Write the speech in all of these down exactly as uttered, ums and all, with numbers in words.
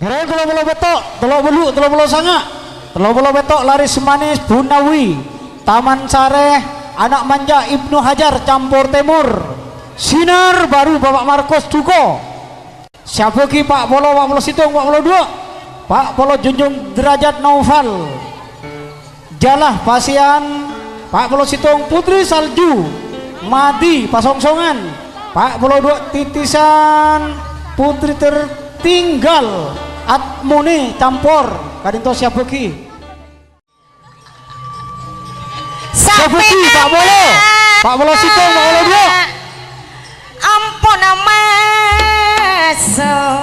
Rèng tello polo pètto', tello polo, tello polo sanga', tello polo pètto' Laris Manis Bunawi, Taman Sare, Anak Manja Ibnu Hajar, Campur Timur, Sinar Baru Bapak Markus Duko, Syabagi pa' polo, pa' polo sèttong, pa' polo duwâ', pa' polo Junjung Derajat Naufal. Jala pasèyan, pa' polo sèttong Putri Salju, Madi Pasongsongan, pa' polo duwâ' Titisan Putri Tertinggal, Atmone Campur, ka'dinto Syabagi. Syabagi, pa' polo, pa' polo sèttong, pa' polo duwâ'. Ampon maso'.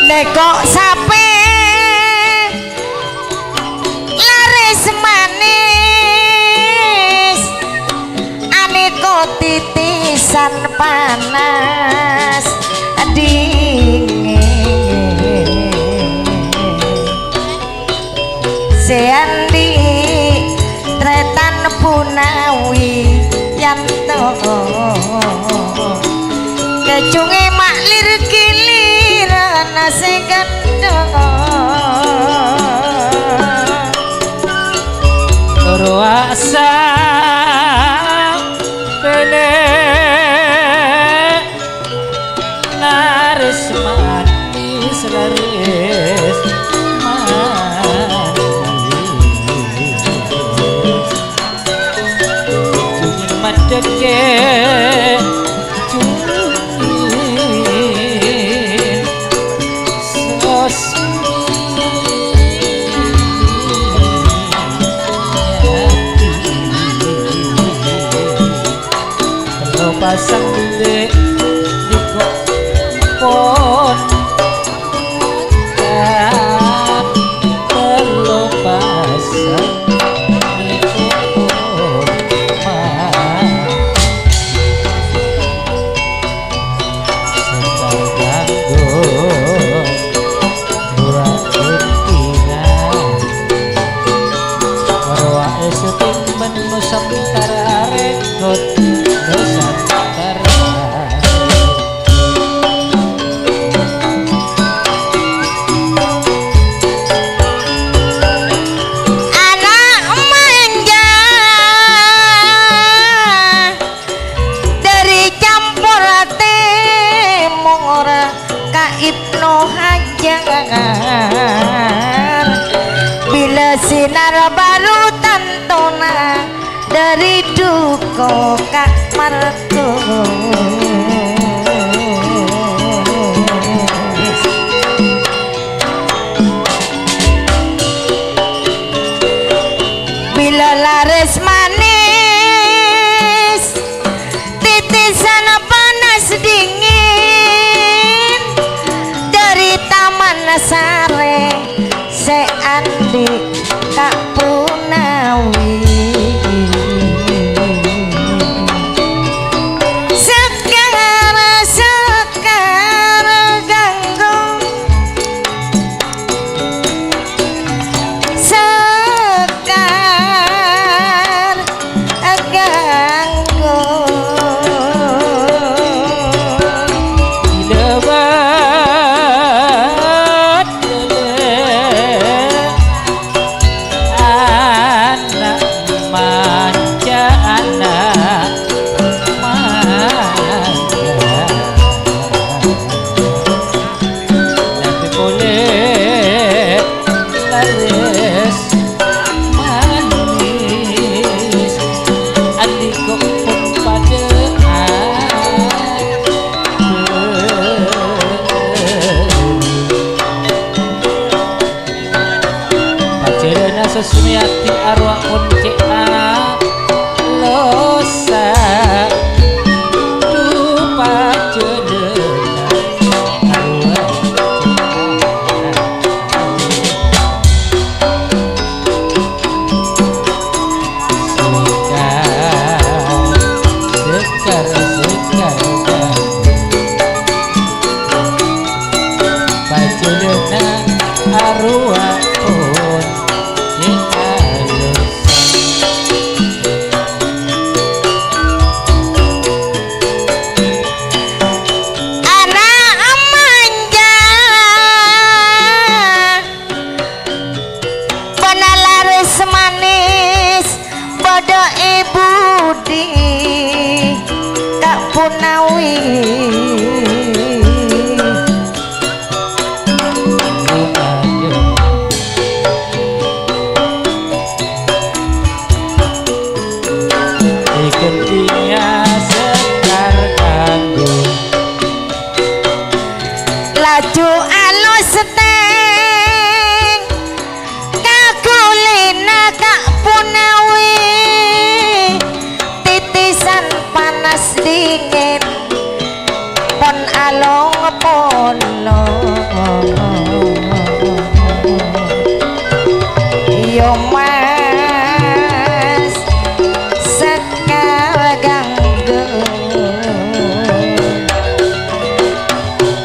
Nèko' sapè laris manis, anèko titisan panas dingin. Sè andi' trètan punawi yanto. Kècungè ma' lir-giliran sè ghândhâ. Rowa sapèlè. Laris manis, laris manis. Jungin madhekkè, jungin sosok. Tello pasang duli nèko' pon tello pasang nèko' pon sè ganggu. Ora kepingan. Rowa èsè timben Nusantara rèngot Nusantara. Anak manja. Dhâri Campor Timor ka Ibnu Hajar. Bilâ sinar baru tantona dhâri Duko ka Markus. Bilâ laris manis, titisan panas dingin dhâri Taman Sare sè andi' ka punawi. Sekar, sekar ganggu. Sekar ganggu. Lewat anak manja, anak manja. Nanti polè laris manis, andiko pon padâ adâ. Pajhâlâna Sasmiyati arowa pon cè' alossa. Dhu pajhâlâna arowa cè' alossa. Sekar, sekar Nawi. Ikan dia sekar kanggo. Laju alus seteng. Kakulina ka' Punawi, titisan panas dingin, pon along polo. Yo Mas, sekar ganggu.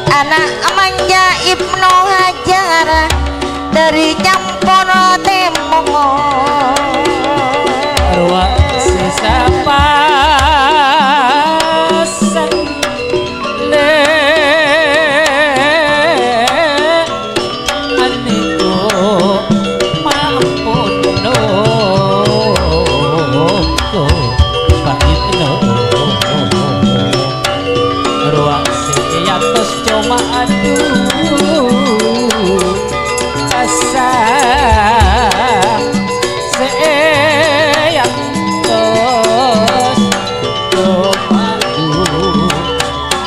Ana' manja Ibnu Hajar. Dhâri campor tèmor. Rowa sè sapa sè lè anèko mampun no. Pamit no. Rowa sè atos coma adu pasang sè atos coma adu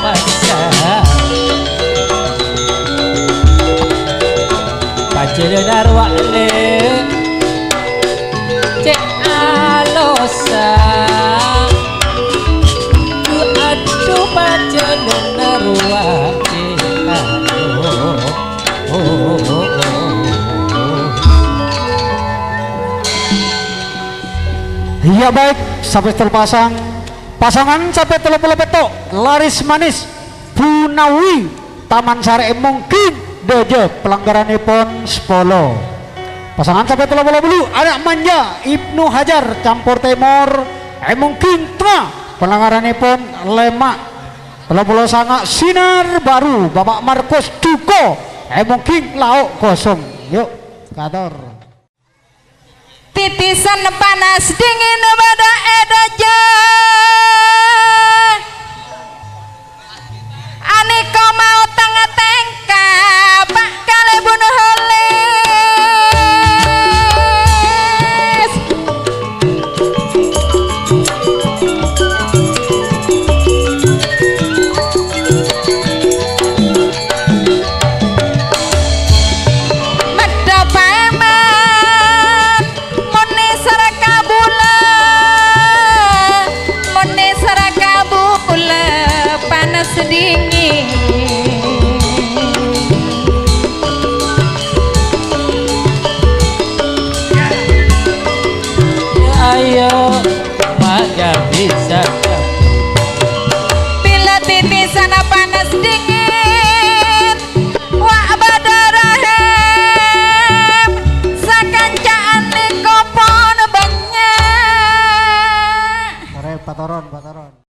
pasang. Pajhâlânan rowa lè. Cè' alossa. Adu, adu, pajhâlânan rowa cè' alo. Iyâ, baik, sampè' tello pasang. Pasangan sampè' tello polo pètto', Laris Manis, Punawi. Taman Sari è Mongging, Dâjâ, palanggaranèpon sapolo. Pasangan sampè' tello polo bâllu', Ana' Manja, Ibnu Hajar, Campur Tèmor, è Mongging Tengnga, palanggaranèpon lèma'. Tello polo sanga', Sinar Baru, Bapak Markus Duko, è Mongging Lao' Kosong. Yu', kator. Titisan panas dingin bâdâ è dâjâ. Anèko maotang tèngka, Pa' Kalèbun Holis. Medda paèman, mon nèser ka bulâ, mon nèser ka bulâ, panas dingin.